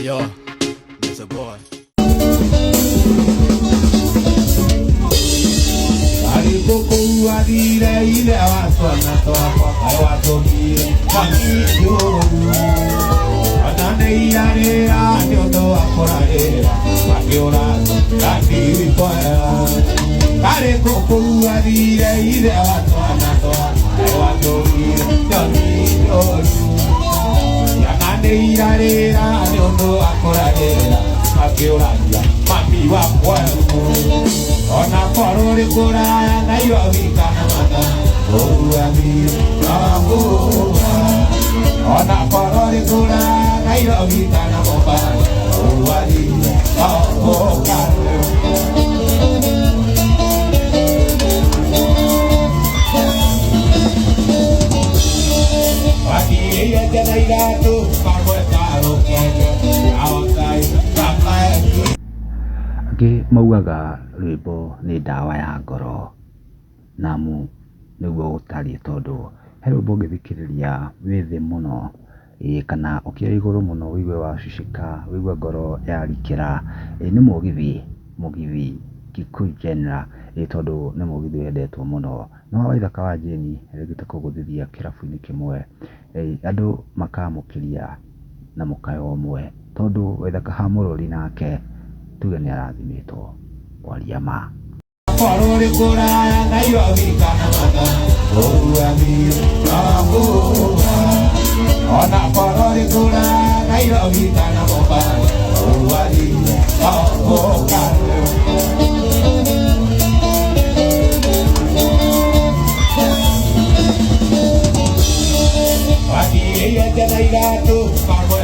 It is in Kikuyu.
Yo, it's a boy. Arĩkũ kũu athire ithe wa twana twakwa kaĩ watũmire mami njũru ona nĩ irarĩra nĩ ũndũ wa kũrarĩra makĩũra ndandikwaya arĩkũ kũu athire ithe wa twana twakwa kaĩ watũmire mami njũru ciana nĩ irarĩra nĩ ũndũ wa kũrarĩra makĩũragia mami wakwa ona korwo rĩ kũraya Nairobi kana Mata ũru athire no gũka ona korwo rĩ kũraya Nairobi kana Mombasa ũru athire no gũka. Watigĩire ciana ithatũ kamwe ka rũkenge ahotai kamaeki. Angĩ maugaga rwĩmbo nĩ ndawa ya ngoro, namu nĩguo gũtariĩ tondũ he rwĩmbo ũngĩthikĩrĩria wĩ thĩ mũno ĩĩ kana ũkĩrĩ igũrũ mũno ũigue wacucĩka, ũigue ngoro yarikĩra, ĩĩ nĩ mũgithi, mũgithi Kikuyu Genre, ĩĩ tondũ nĩ mũgithi wendetwo mũno. No Waithaka wa Jane rĩngĩ kũgũthithia kĩrabu-inĩ kĩmwe, andũ makamũkĩria na mũkayo ũmwe, tondũ Waithaka ha Mũrori nake tuge nĩ arathimĩtwo kwaria ma. Korwo rĩ kũraya Nairobi kana Mata ũru athire no gũka ona korwo rĩ kũraya Nairobi kana Mombasa ũru athire no gũka. Watigĩire ciana ithatũ kamwe